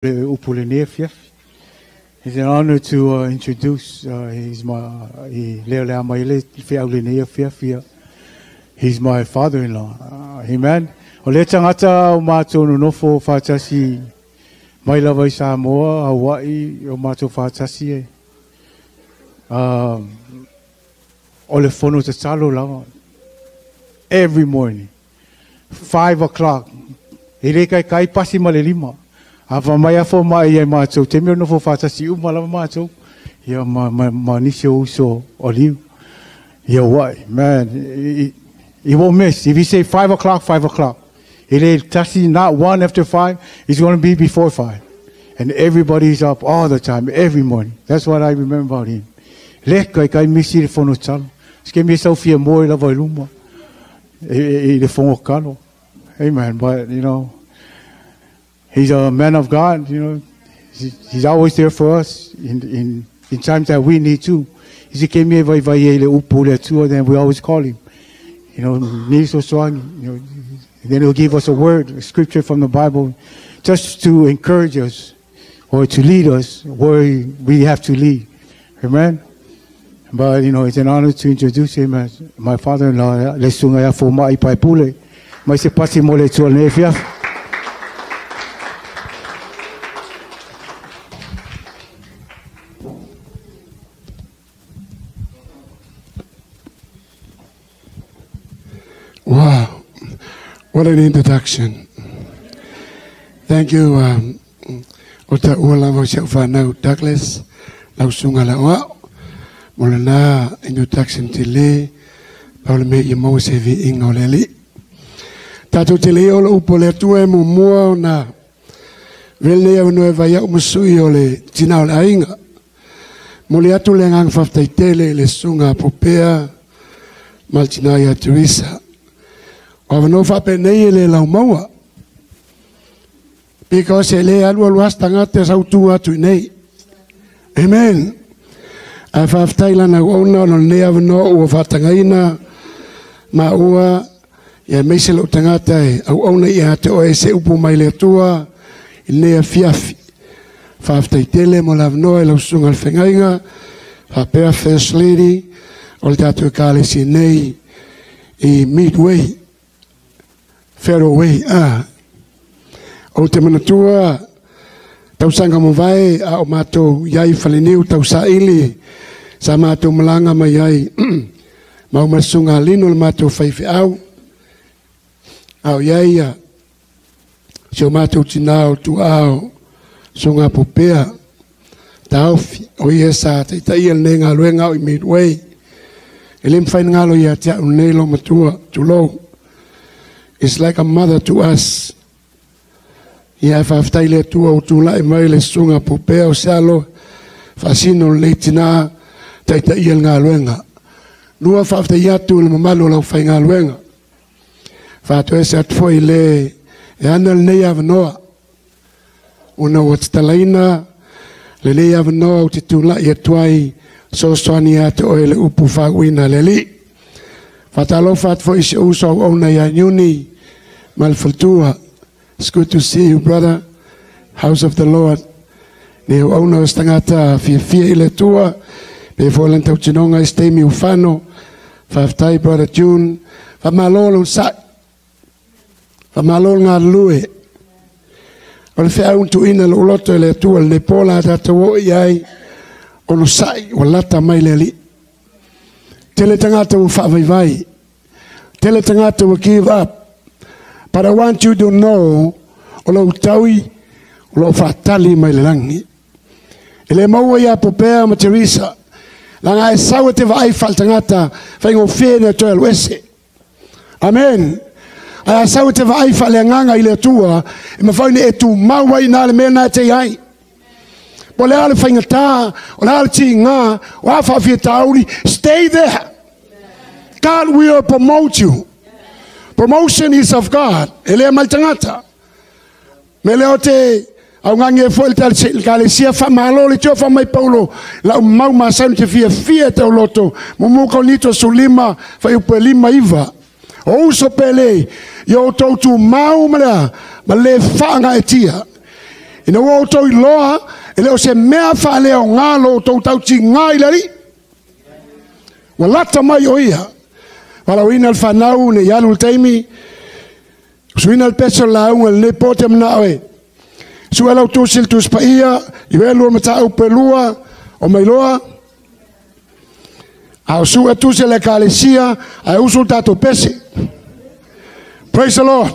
Upu lenei afiafi. It's an honor to introduce, he's my, i leo lea mai le feau lenei afiafi. He's my father-in-law. Amen. O le tagata o mātou nonofo faatasi mai lava i Samoa, Hawaii, o mātou faatasi e. O le fono tatalo lava. Every morning. 5 o'clock. E le kai kai pasi ma le 5. A fa mai afo mai ai mātou, te mea nofo faatasi uma lava mātou. Ia ma nisi o uso o liu. Ia wai, man, he won't miss. If he say 5 o'clock, 5 o'clock. It ain't tasi, not 1 after 5. It's going to be before 5. And everybody's up all the time, every morning. That's what I remember about him. Le kai kai misi le fono talo. Ske mi sau fia moe lava i luma. E le fono kalo. Amen. But, you know, he's a man of God, you know. He's always there for us in times that we need to. He came here vai vai le upu le atua, then we always call him. You know, ni so swang, you know, and then he'll give us a word, a scripture from the Bible, just to encourage us or to lead us where we have to lead. Amen. But, you know, it's an honor to introduce him as my father-in-law, le sunga ya foma i paipule. Mai se pasi mo le tua le fiaf. Wow, what an introduction. Thank you, o ta ua lava o si au whanau Douglas, lau sunga la oa, mo le nā introduction te le, paula me ia maua se vi inga o le ali. Tātou te le o le upo le atua e mumua o nā vele nei au noe vai au masui o le tina o le ainga. Mo le atu le ngang whaftai tele le sunga popea maltina ia Teresa. O awano whape nei e le lau maua. Because e le alu alu astanga te sautu atu nei. Amen. A whaftai lana uona o nei awano ua whatangaina ma ua ia meise lau tangata e au auna ia te oe se upu mai le atua i nea fiafi. Whaftai tele mo la awanoa e lau sunga le whengainga. Whapea First Lady o le tātou e kalesi nei i Midway. Federal Way, ah. O te manatua, tausanga mavae, a o mātou iai whaleniu, tausaili, sa mātou malanga mai ai, mau masunga lino le mātou whaiwheau, au iai ia, si o mātou tinao, tuao, sunga popea, taufi, o ia sa taitai al nei ngā luenga o i Midway, e le mwhai ngalo ia te au nei lo matua, tulou. It's like a mother to us. Ia whaftai le atua o tūlai mai le sunga popea o sealo, whasino le tina taita ia ngā luenga. Nua whaftai atu le mamalu lau whai ngā luenga. Whātu ese atu le e ana le nei awanoa. Una ua titalaina le nei awanoa o te tūlai atuai sosoani atu oe le upu whauina le li. Whatalofa atu foi se uso au ona ia Nyuni Malfaltua. It's good to see you, brother. House of the Lord. Ne o auna o stangata fia fia i le tua. Pe fo lan tau tinonga i steimi ufano. Whaftai, brother June. Whamalolo sai. Whamalolo ngā lue. O le whea untu ina lo uloto i le tua. Le pola tātou o i ai. Ono sai o lata mai le ali. Tele tangata ua whaavaivai. Tele tangata ua give up. But I want you to know, o lau taui, o lau whaatali mai le langi. E le maua ia popea ma Teresa, langa e saua te vaai whaatangata, whaingo whiene toe alu ese. Amen. Ai a saua te vaai whaaleanganga i le atua, e mawhaine e tū maua i nā le mea nā te ai. Po le ale whaingata, o le ale ti ngā, o a whaafia tauri, stay there. God will promote you. Promotion is of God. E lea mai tangata. Me leo te au ngange fo le kalesia fa malo le tio fa mai Paulo la mau masanu te fia fia te loto. Mumu konito sulima fa upe lima iva. O uso pele yo tau tu mau malea ma le whaanga e tia. Ina ua outou iloa, e le o se mea faaleaoga lo outou tautiga i le Alii. Ua lata mai o ia. Valaauina le fanau ne i alu le taimi. Suina le pese o le lauga lenei po te manao e. Sue lau tusi le Tusi Paia, Ioelu mataupu e 2 o Mailoa. A o sue tusi le Ekalesia, ae usu le tatou pese. Praise the Lord.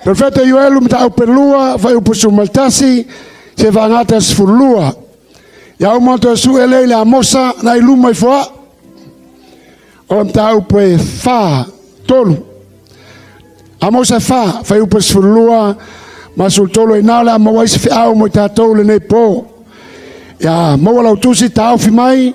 Perfecto Ioelu mataupu e 2, fuaiupu 11, se vagata 12. Ia uma toe sue lea i le Amosa na i luma i foa. O le mataupu e 4, 3. Amosa 4, fuaiupu 12, ma 13 i nā o le a maua ai se feau mo i tatou lenei po. Ia maua lau tusi taofi mai.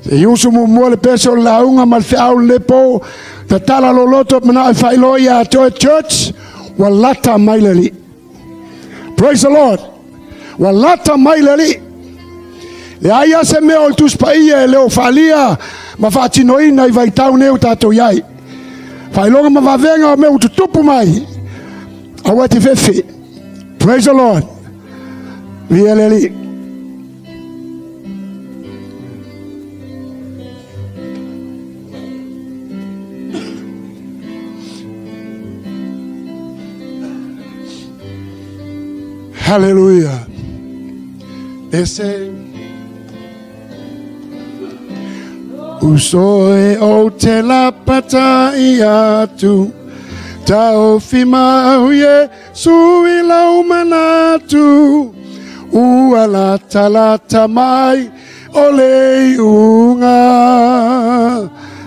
Se i usu muamua le pese o le lauga ma le feau lenei po. Tatala loloto manao e faailoa ia te oe church, ua lata mai le Alii. Praise the Lord. Ua lata mai le Alii. Leai lava se mea o le Tusi Paia e le o faalia ma faatinoina i vaitau nei o tatou i ai. Faailoga ma vavega o mea ua tutupu mai. Aua e te fefe. Praise the Lord. Viia le Alii. Hallelujah. Ese uso e o te lapata i atu tau fi mau ye sui lau manatu ua lata lata mai o le iuga.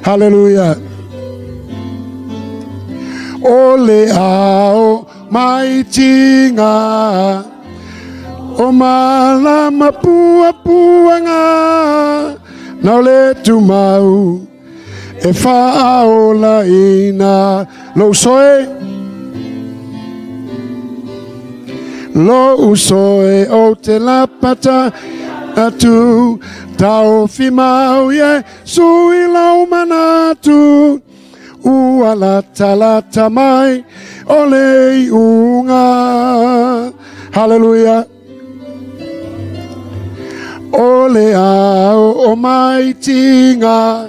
Hallelujah. O le ao mai tinga o malama pua puanga na le tumau e faaola ina lou soe lou soe o te lapata atu tau fi mau ye sui lau manatu ua lata lata mai o le iuga. Hallelujah. O le ao o mai tinga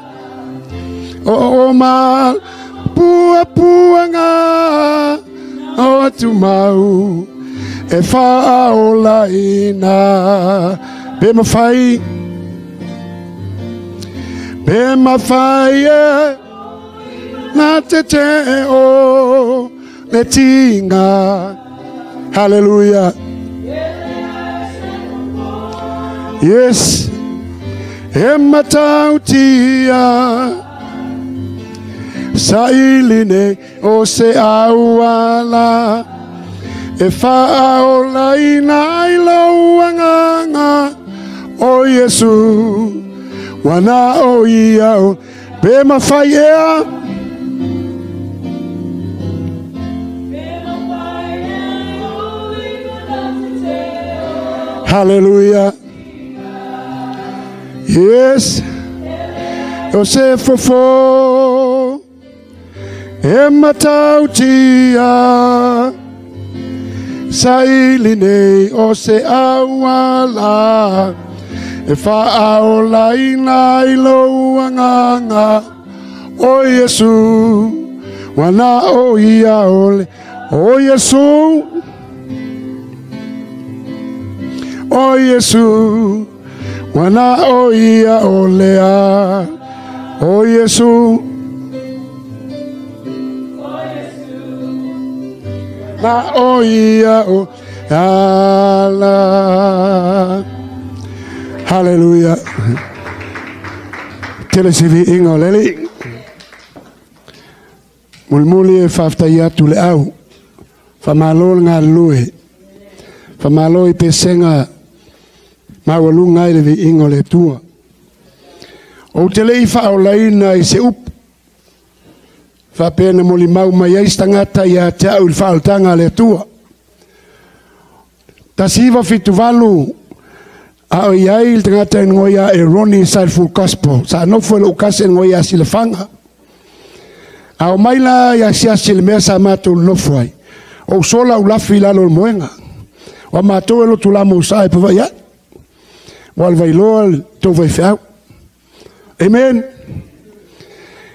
o ma pua puanga o atu mau e faaola ina pe mawhai e na te te o le tinga. Hallelujah. Yes. E matautia sailine o se auala e faaola ina i lau agaga o Iesu wana o ia o pe mawhai ea. Hallelujah. Yes. O se fofo e matautia sailine o se auala e faaola ina i lou agaga o Iesu wana o ia ole o Iesu o Iesu wana o ia o lea o Iesu na o ia o ala. Hallelujah. Tele se viiga o le Alii. Mulimuli e faafetai atu le au. Faamalo le galulue. Faamalo i pesega maualuga ai le viiga o le Atua. Ou te le i faaolaina i se upu. Faapea na molimau mai ai se tagata ia te au i le faaolataga a le Atua. 1978 A o iai le tagata e ngoia e Ronnie sa le full gospel. Sa nofo e lou kasi e ngoia a silafaga. A o mai la i asiasi i le mea sa matou nonofo ai. O sola u lafi i lalo o le moega. Ua matou e lotu lama o sa e pavaʻi aʻe. Ua le vailoa le tou vaifeau. Amen.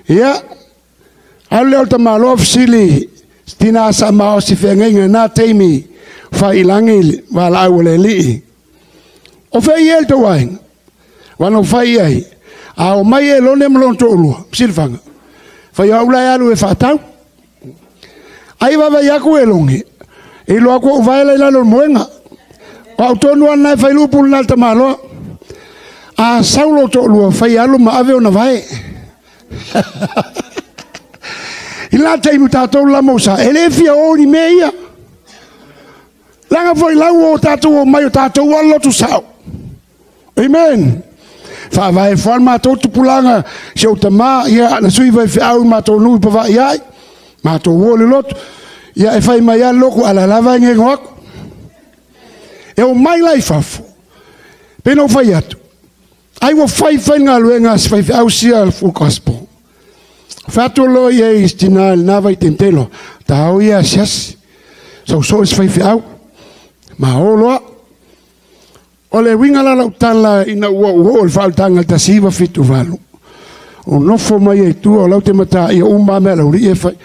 Ia, alu lea o le tamaloa fesili tina sa maosi feagaiga i na taimi faiilagi le valaau a le Alii. O fea i ai le tou aiga? Ua na fai i ai. A o mai e lone ma lona toalua, Silafaga. Fai au la e alu e faatau. Ai vaavaai atu e loge, e iloa atu ou vae la i lalo o le moega. O au tonu lava lena e fai lupu lena le tamaloa. A sau lou toalua, fai alu ma ave ona vae. I lena taimi tatou lama o sa, e le fia o ni mea ia. Leaga foi lau o tatou o mai o tatou lava lotu sao. Amen. Faavae foa le matou tupulaga, si ou tama, ia, na sui faifeau i matou nuu i Pavaʻi ai, matou o i le lotu, ia, e fai mai lava le lotu, a la lava e gego aku. E o mai la i fafo, pei ona ou fai atu, ai ua fai fai le galuega a si faifeau sia le full gospel. Fai atu loa i ai i si tina i lena vaitaimi, telo, ta o ia asiasi, sau soo i si faifeau, ma o loa. O le uiga la lau tala ina ua ou oo i le faaolataga i le 1978, o nofo mai ai i tua o lau te mataia uma lava mea a le aualii e fai.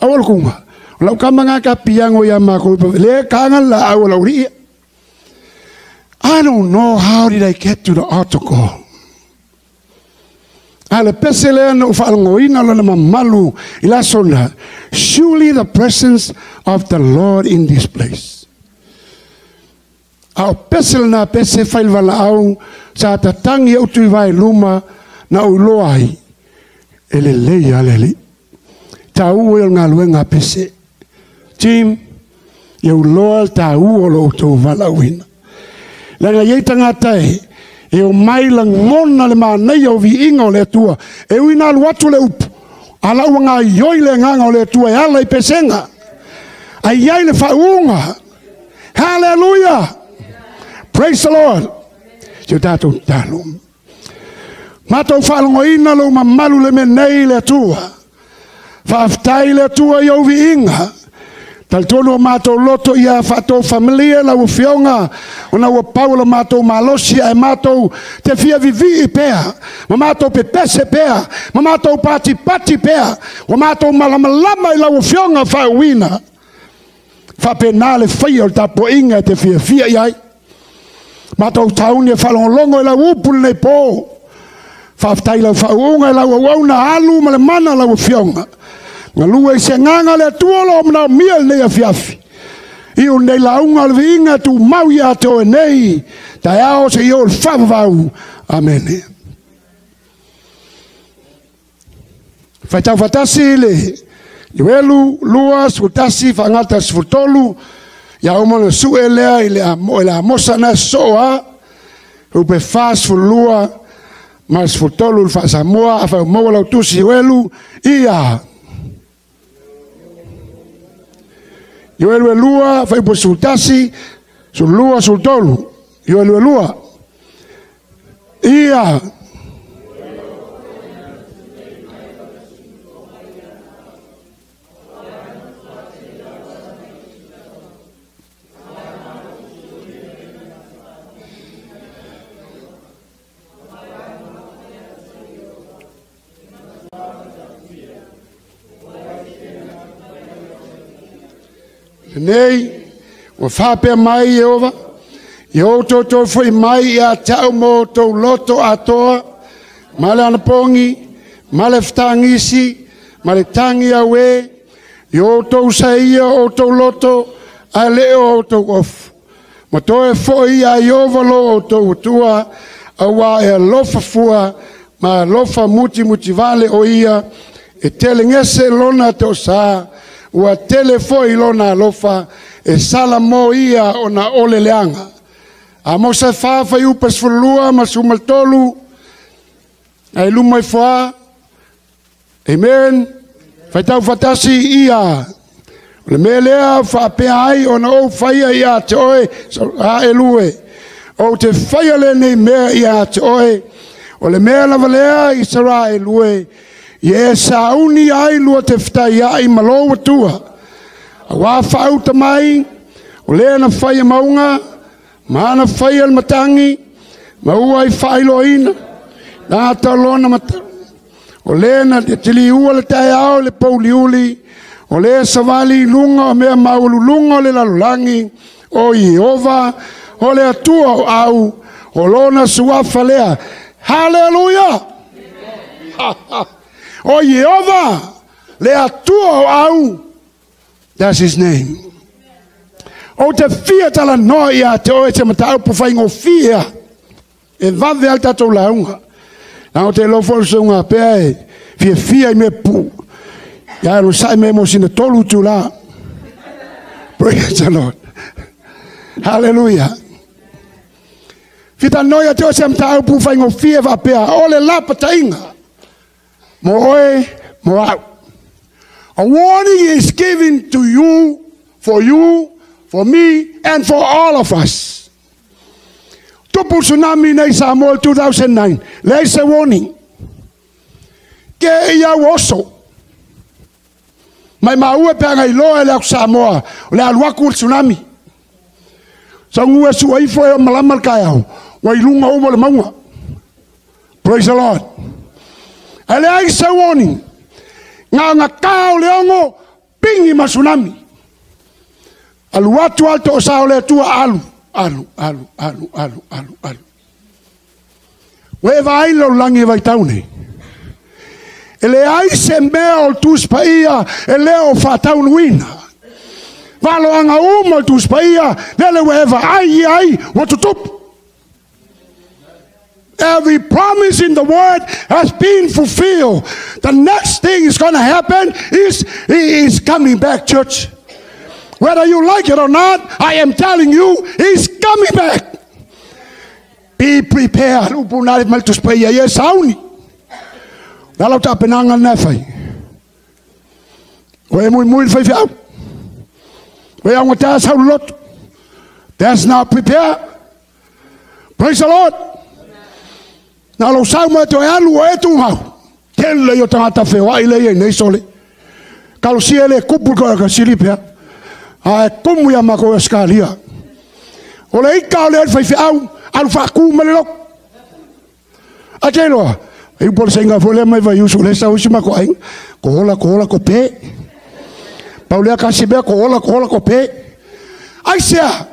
Aua le kuga, o lau tama lena ta piano ia matou i le taga le laau a le aualii ia. I don't know how did I get to the altar call. A le pese lea na ou faalogoina lona mamalu i le aso na, surely the presence of the Lord in this place. A o pese lena pese fai le valaau sa tatagi e utu i vae luma na ou iloa ai, e lelei lava le Alii. Taua ia o le galuega a pese. Team, ia uloa le taua o lo outou valaauina. Leaga e i ai tagata e e omai lagona le manaia o viiga o le Atua, e ui ina alu atu le upu, a la ua gaoioi le agaga o le Atua e ala i pesega, a i ai le faauuga. Haleluia! Praise the Lord! Si o tatou tatalo. Matou faalogoina lou mamalu le mea nei le Atua. Faafetai le Atua i ou viiga. Talitonu o matou loto ia faatofamalie lau Afioga, ona ua pau lo matou malosi ae matou te fia vivii pea, ma matou pepese pea, ma matou patipati pea, ua matou malamalama i lau Afioga faauuina. Faapena le faia o le tapuaiga e te fiafia i ai. Matou tauni e faalogologo i lau upu lenei po. Faafetai i lau faauuga i lau auauna alu ma le mana lau Afioga. Galue i se agaga o le Atua o lo o manaomia i lenei afiafi. Iu lenei lauga o le viiga tumau ia te oe nei, taeao seia oo i le faavavau. Amene. Faitau faatasi le Ioelu 2, 11, faagata 13, ia uma ona sue lea i le Amosa na sosoo a, upe 42 ma le 13 le faa-Samoa, afai ua maua lau tusi Ioelu, ia. Ioelu e 2, fuaiupu 11, 12, 13, Ioelu e 2, ia. Lenei, ua faapea mai Ieova, ia outou toe foi mai ia te au ma outou loto atoa, ma le anapogi, ma le fetagisi, ma le tagi auē, ia outou saia outou loto, ae le o outou ofu. Ma toe foi ia Ieova lo outou Atua, auā e alofa fua ma alofa mutimutivale o ia, e telegese lona toosā, ua tele foi lona alofa, e sala mo ia ona ole leaga. Amosa e 4 fuaiupu 12 ma 13, ae luma ifo a. Amen. Faitau faatasi ia. O le mea lea faapea ai ona ou faia ia te oe a elue. Ou te whaia le nei mea ia te oe, o le mea lava lea Israelu e, ia e sauni ai lua te whitai ai malo atua. A wā whauta mai, o lea na whaia maunga, ma na whaia le matangi, ma ua i whailoina, nā talona mata. O lea na te tili ua le tai ao le pauliuli, o lea savali lunga o mea maululunga o le lalulangi, o Iehova, o le atua o au, o lona suafa lea. Hallelujah! O Iehova, le atua o au, that's his name. O te fia tala noa ia te oe te matau po whaingo fia, e vave al tatou launga. Na o te lofo sunga pea e fia fia i me pu. Ia lo sai me mo sina tolu tu la. Praise the Lord. Hallelujah. Fita noia te ose amta au pu whaingo fia wa pea. O le lapa tainga. Mo oe, mo au. A warning is given to you, for me, and for all of us. Tupu tsunami nei Samoa 2009. There is a warning. Ke ia oso. Mai maua pe ngai loa le Samoa. Le aluaku tsunami. Sa ngua su ai fo e malama le kai. Wa ilunga o le maunga. Praise the Lord. Ale ai se warning. Nga nga kao le ongo pingi ma tsunami. Alu atu alto o sao le tua alu. Alu, alu, alu, alu, alu, alu. Ue vai lo langi vai taune. E le ai se mea o tuspaia, e leo whātaunuina. Valo anga uma o tuspaia, lele ue eva ai ai, watutupu. Every promise in the word has been fulfilled. The next thing is going to happen is he is coming back, church. Whether you like it or not, I am telling you, he's coming back. Be prepared. Upunari maltuspaia ye sauni. Lalo ta penanga na fai. Oe mui mui fai fiau. Oe anga ta sau lot. That's not prepared. Praise the Lord. Na lo sau ma to alu e tu hau. Tele yo tangata whewa i le nei sole. Kalo si ele kupu ka silipea. A kumu ia mako eskalia. O le ika o le fai fiau, alu whaku ma le loko. A te loa, e upo le sainga fo le mai vai usu le sau isi mako ainga. Ko hola, ko hola, ko pe. Pau lea kasi mea, ko hola, ko hola, ko pe. Ai sea,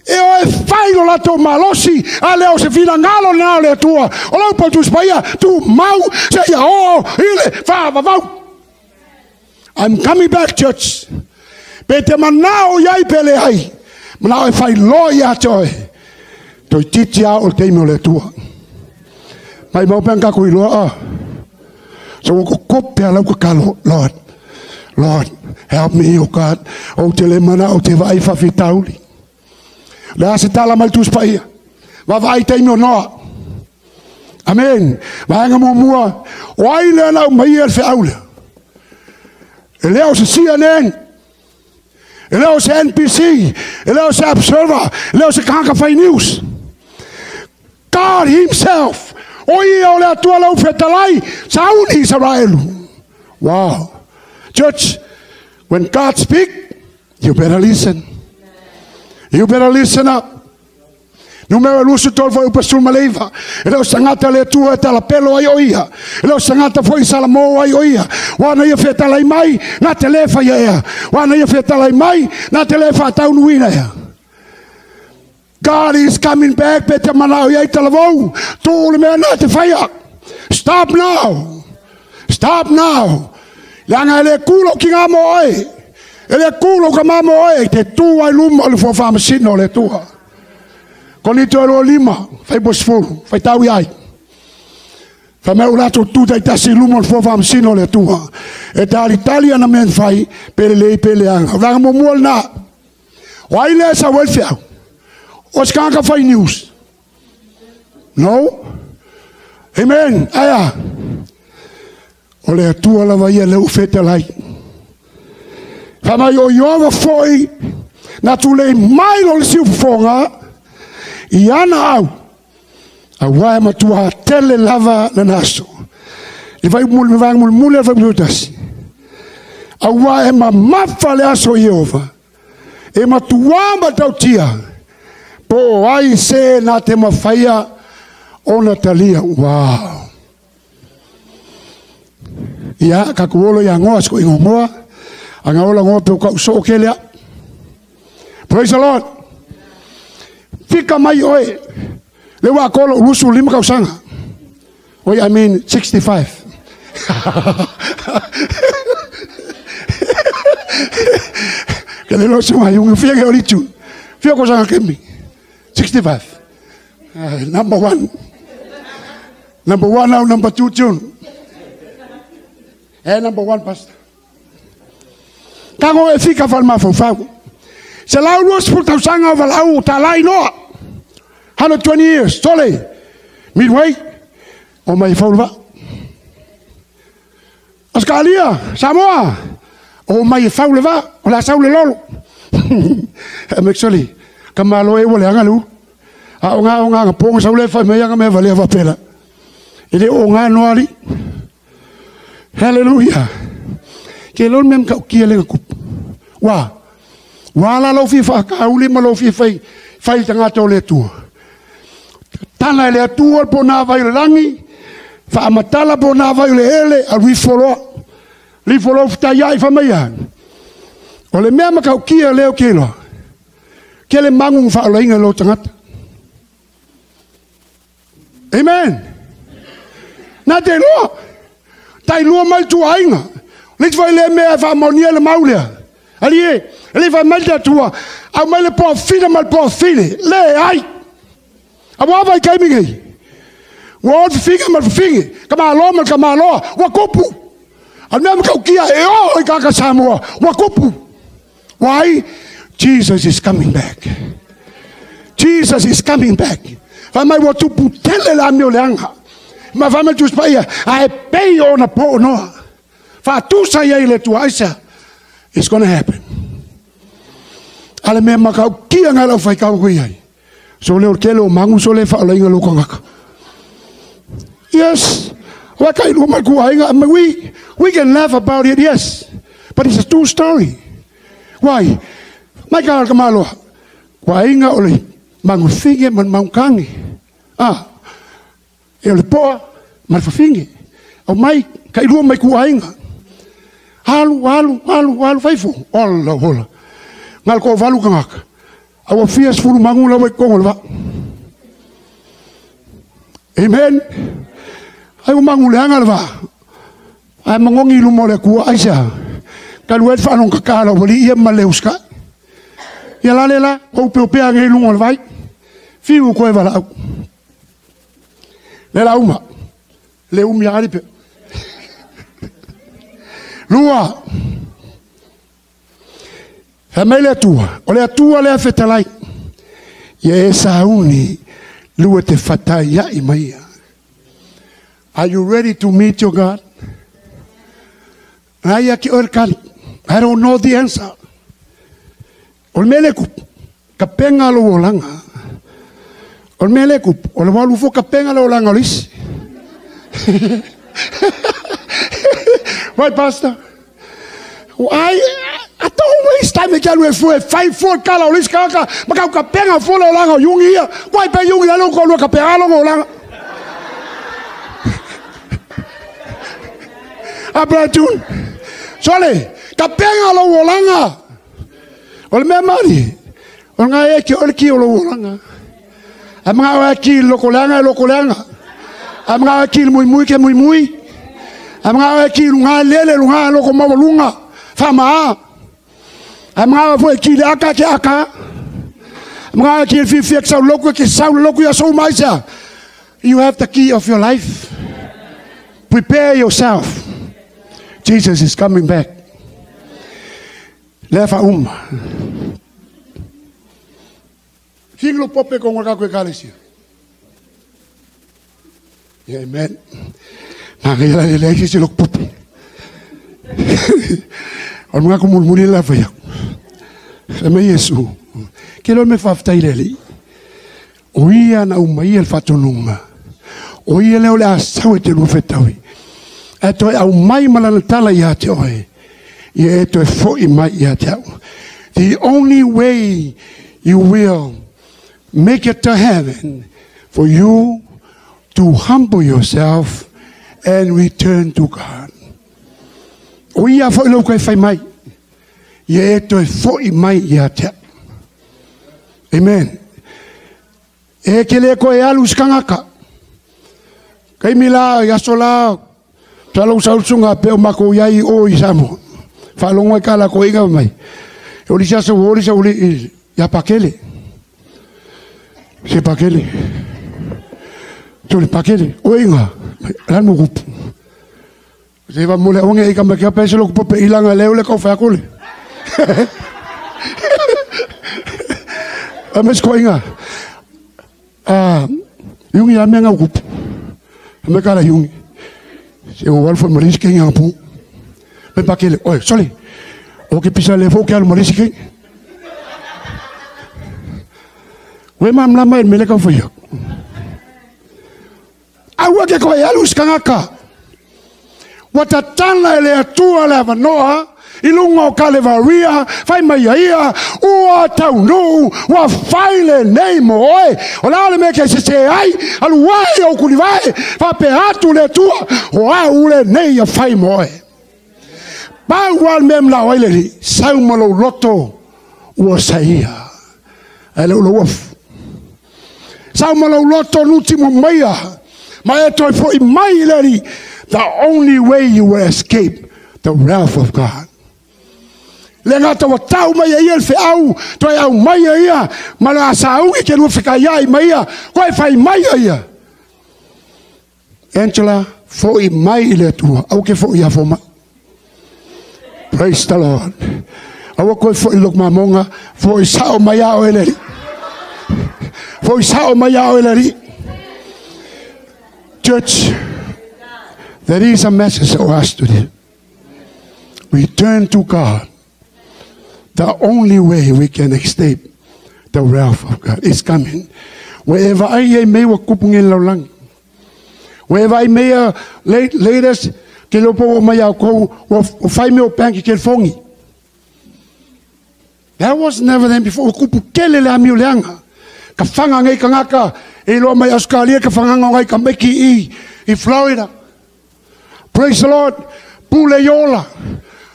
e o e whai lo lato malosi, a leo se fina ngalo nao le atua. O lau pa tuspaia, tu mau, se ia o, ile, wha, vavau. I'm coming back, church. Pe te manao iai pele ai. Manao e whai loa ia te oe. Toi titi au o le teime o le atua. Mai mau peang kako i loa a. So wako kope a lau kakalo, Lord, Lord, help me, O God. O te le mana o te vai whawhitauli. Le ase tala mai tuspaia. Wawai teime o noa. Amen. Vaenga mua. O ai lea lau mai e le whiaule. E leo se CNN. E leo se NBC. E leo se Observer. E leo se Kanka Fai News. God himself. O ia o le atua lau whetalai. Sauni Israelu. Wow. Church, when God speak, you better listen. You better listen up. Numero lusu tol foi upasul maleiva. E leo sangata le atua e talapelo ai o ia. E leo sangata foi salamo ai o ia. Wana ia whetalai mai, nā te lefa ia ea. Wana ia whetalai mai, nā te lefa taunuina ea. God is coming back, pe te manao ia i talavou. Tō le mea nā te whaia. Stop now. Stop now. Leanga e le kulo ki ngā mo oe. E le kulo ka mā mo oe. Te tū ai luma o le fuawhamasina o le tua. Konito e loa lima, whai bosfulu, whai tau iai. Whai mea ulato tū tai tasi luma o le fuawhamasina o le tua. E tali tali ana men whai, pele lei pele anga. Wanga mo mua le nā. O ai lea sa welfare. O se kanga whai news. No? Amen. Aia. O le atua lava ia leu whetalai. Whai mai o Iowa foi, nā tūlei mai lo le siu whafonga, I ana au, a wae matua tele lava na naso. I vai muli vang muli muli vai muli tasi. A wae ma mafa le aso Iehova. E matua matautia. Po ai se na te mafaia o Natalia. Wow. Ia, kakuolo ia ngoa, siko ingo ngoa. Anga ola ngoa pe ukau so kelea. Praise the Lord. Fika mai oe. Le wa kolo urusu lima kausanga. Oi, I mean 65. Kele lo suma yung fia ke olichu. Fia ko sanga kemi. 65. Number one. Number one now, number two tune. Number one pastor. Tango e fika fal mafau. Se lau lua sepuluh tausanga o valau talai noa. 120 years, sole. Midway, o mai faulva. Australia, Samoa, o mai fauleva, o la saule lolo. Actually, kamalo e wale angalu. A onga onga nga ponga saule fa me anga me vale va pela. Ele onga noali. Hallelujah. Ke lol mem ka kia le kup. Wa. Wa la lo fi fa ka uli ma lo fi fai fai tangata o le tua. Tana le atua po na vai le langi, fa amatala po na vai le ele, a lui folo. Li folo futa ia i fa mai ia. O le mea makau kia leo ke loa. Ke le mangu fa o inga lo tangata. Amen. Na te loa. Tai lua mai tua ainga. Le vai le mea fa monia le maulea. Ali e, le vai mai te atua. Au mai le po fine mal po fine. Le ai. A wa vai kai mingi. Wa figa mal figa. Kama lo mal kama lo. Wa kupu. A mea makau kia e o i kaka Samoa. Wa kupu. Why? Jesus is coming back. Jesus is coming back. Fa mai wa tupu tele la meo leanga. Ma fa mai tus paia. A e pei o na po noa. Fa tusa ia i le tua aisa. It's gonna happen. Ale mea makau kia ngai lau whai kau kui ai. So le o kele o mangu so le wha inga lokangaka. Yes. Waka i lua mai kua inga. We can laugh about it, yes. But it's a true story. Why? Mai ka kamaloa. Kua inga o le mangu finge man mangu kangi. Ah. E o le poa man fafinge. O mai ka i lua mai kua inga. Alu, alu, alu, alu, faifo. Ola, ola. Ngal ko valu kangaka. Awa fia sfuru mangu la wai kongo le va. Amen. Ai o mangu le anga le va. Ai mangongi lumo le kua aisa. Ka luet fa anong kakala wali ia maleuska. Ia la le la, o pe o pe ange lungo le vai. Fiu koe vala au. Le la uma. Le umi ali pe. Lua. Fa mai le atua. O le atua le afetalai. Ia e sauni lua te fatai ia i maia. Are you ready to meet your God? Aia ki orkani. I don't know the answer. O le mele kup. Ka penga lo olanga. O le mele kup. O le walu fo ka penga lo olanga olis. Right, Pastor? I don't waste time ke alu e fue fai fue kala olis kaka maka ka penga fo lo olanga yungi ia. Wai pe yungi alo ko lo ka penga lo olanga. Abratun. Sole, ka penga lo olanga. O le mea mari. O ngā e ki o le ki o lo olanga. A mga e ki loko leanga e loko leanga. A mga e ki mui mui ke mui mui. A mga e ki lunga lele lunga loko mawa lunga. Whama. A mga e fue ki le aka ke aka. A mga e ki le fifi ke sau loko ke sau loko ia sou maisa. You have the key of your life. Prepare yourself. Jesus is coming back. Lefa uma. Finglo pope con o kako e kalesia. Amen. Maria le le se lo pope. O mga kumulmuli la fa ya. Me Yesu. Ke lo me fa ftaile li. O ia na umai le faatonuga. O ia lea o le a sau e te lua fetaui. Ae toe aumai ma lana tala ia te oe. Ia e toe fo'i mai ia te au. The only way you will make it to heaven for you to humble yourself and return to God. O ia fo'i lau kai fai mai. Ia e toe fo'i mai ia te au. Amen. E ke le ko e alu skangaka. Kai mi la ia so la talo sa pe o mako iai o i Samoa. Whaalongo e kala ko inga mai. O lisa sa o lisa uli ia pakele. Se pakele. Tole pakele. O inga. Lan mo gupu. Se va mole onge i kama kia pese lo kupo pe ilanga leo le kau whaakole. Ames ko inga. Yungi a menga kupu. Me kala yungi. Se o walfo maris ke inga pu. Me pakele. Oi, soli. O ke pisa le fo ke alu maris ke. We mam la mai mele ka fo yo. Aua ke ko e alu skangaka. Watatana ele atua le avanoa. Ilunga o Kalevaria, fai mai ia, ua taunu, ua fai le nei mo oe. O la le mea ke se se ai, alu ai o kulivae, fa pe atu le tua, o au le nei a fai mo oe. Pau al mem la oe le ni, sau malo loto, ua saia. Ele ulo uafu. Sau malo loto nuti mo maia, ma e toi fo i mai le ni, the only way you will escape the wrath of God. Le ngata wa tau mai ia le feau, toi au mai ia, ma la saungi ke lua whakai ai mai ia, koe whai mai ia. Angela, fo i mai i le atua, au ke fo i afo mai. Praise the Lord. Aua koe fo i lok mamonga, fo i sao mai ao e leri. Fo i sao mai ao e leri. Church, there is a message for us today. We turn to God. The only way we can escape the wrath of God is coming. Wherever I may wa kupungin laulang. Wherever I may latest ke lopo mai au ko o fai me o bank ke fongi. That was never then before. Kupu kele le ami o leanga. Ka whanga ngai kangaka e loa mai Australia ka whanga ngai ka meki i Florida. Praise the Lord. Pule yola.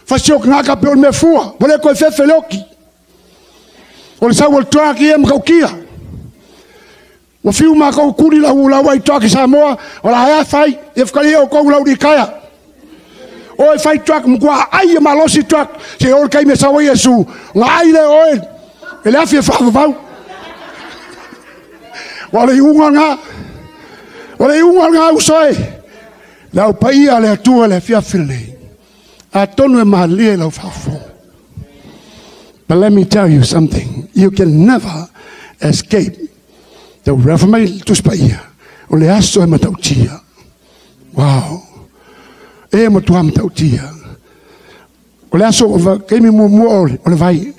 Fasio ngaka pe o me fua, wale koe fefe leoki. O le sau o le tuaki e makaukia. Wa fiu makau kuri la ula wai tuaki Samoa, o la hea whai, e whakari o kou lau di kaya. O e whai tuaki, mkua ai e malosi tuaki, se o le kai me sawa Yesu, nga ai le oe, e le afi e whaavavau. Wa le unga ngā, wa le unga ngā usoe, lau paia le atua le fia fili. Atonu e mahalia lau whaafo. But let me tell you something. You can never escape the Reformation to Spaia. O le aso e matautia. Wow. E matua matautia. O le aso o keimi mua o le vai.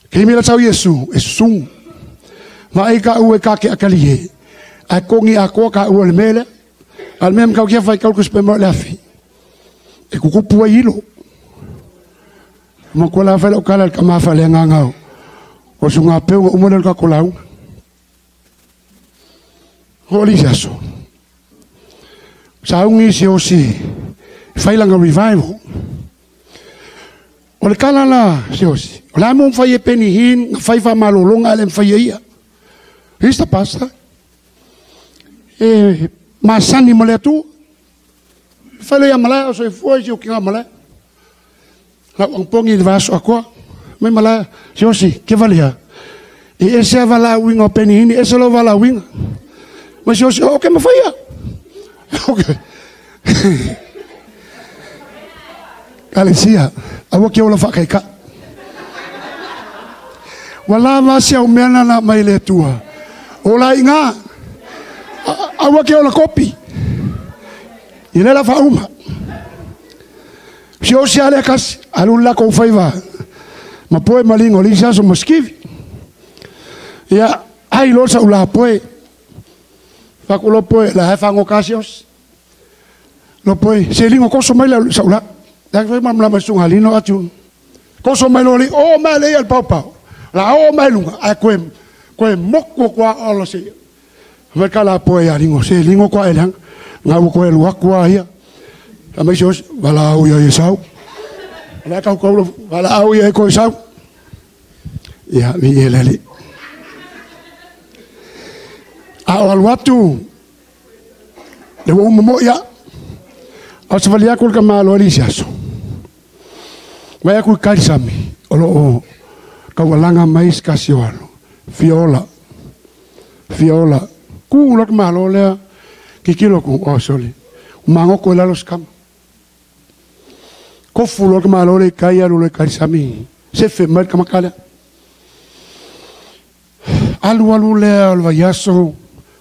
Keimi la tau Yesu e sung. Ma e ka ue ka ke akali e. A kongi a koa ka ue le mele. Al mea mkau kia whai kaukus pe mo le afi. E kukupu ai ilo. Ma kola whai lau kala le kamafa le ngangau. O su ngā peunga umone le kakolau. Ho ali aso. Sa ungi se osi. Whailanga revival. O le kala la se osi. O la mo mwhai e peni hin. Nga whai wha malolonga ale mwhai e ia. He's the pastor. E masani mo le atu. Whale ia malaya, o so e fua isi o ki ngā malaya. Lau ang pongi i vaso akoa. Mai malaya, se osi, ke valea. E ese a wala winga o peni hini, ese lo wala winga. Mai se osi, o ke mawhaia. Ok. Kalesia, awa kia ola whakaika. Wala vasi au mea nana mai le atua. Ola i ngā, awa kia ola kopi. I lela whauma. Si o si ale kasi, alu la kou whaiwa. Ma poe malingo, li saso maskivi. Ia, Ai lo sa ula poe. Fa ku lo poe la fa ngo kasios. Lo poe se lingo koso mai la sa ula. La fa ma ma sunga lino atu. Koso mai lo li o mai le al pau pau. La o mai lunga ai koe koe moko kwa olo se. Vai kala poe ya lingo se lingo kwa elang. Ngau koe luak kwa ia. La mai sos wala au ia sau. La kau kau wala au ia ko sau. Ia mi eleli. A o alu atu le ua uma mo'i aʻu a o savali aku le kamālo alii se aso vaai aku i kailisami o loo taualaga mai se tasi o alo fia ola fia ola kū loa le kamālo lea kikilo aku o sole ua magoto i lalo se kama kofu loa le kamālo lea i kai alu loa i kailisami sefe mai le kamaka lea Alualu lea o le vaiaso,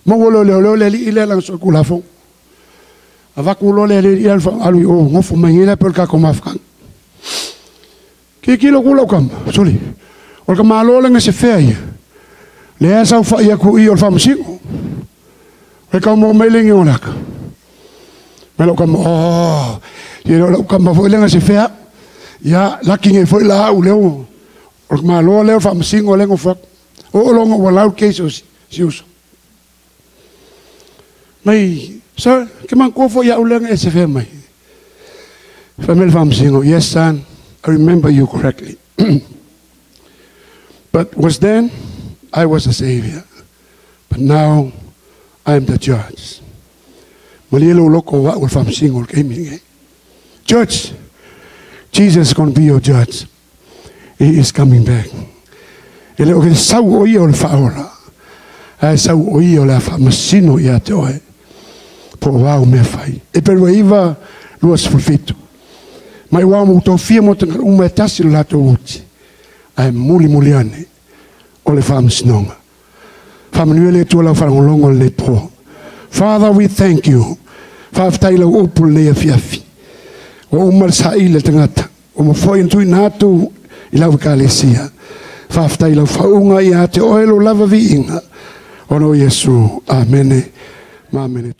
maua loa e leoleo le alii lea lana soikulafono. Avatu loa le alii alu alu i o, gofo mai nei la pei o le tatou mafutaga. Tilotilo atu lau tama, sole, o le tamaloa lea na sefea ia, lea e saofai atu i i o le faamasino. E tau maua mai le igoa o le aka. Mai lau tama, oh, e le o lau tama foi lea na sefea au. Ia, laki nei foi la au lea o le tamaloa lea o le faamasino lea e nofo atu. Oo loa ina ua lau le case o si uso. Mai, sir, ke manatua foi au lea na e sefea mai. Fai mai le faamasino, yes son, I remember you correctly. But was then I was a savior, but now I am the judge. Malie lou loko o au o le faamasino o le taimi lenei. Judge, Jesus is going to be your judge. He is coming back. E le o ke sau o ia o le faaola, ae sau o ia o le a faamasino ia te oe, po o au mea fai. Eperu e 9, 27. Mai ua mo tofia mo tagata uma e tasi lo latou oti, ae mulimuli ane o le faamasinoga. Faamanuia le Atua lau faalogologo lenei po. Father, we thank you. Faafetai i lau upu lenei afiafi. Ua uma le saili a le tagata. Ua mafo'i ona tuuina atu i lau Ekalesia. Faafetai i lau faauuga ia te oe lou lava viiga. Ona o Iesu. Amene ma amene.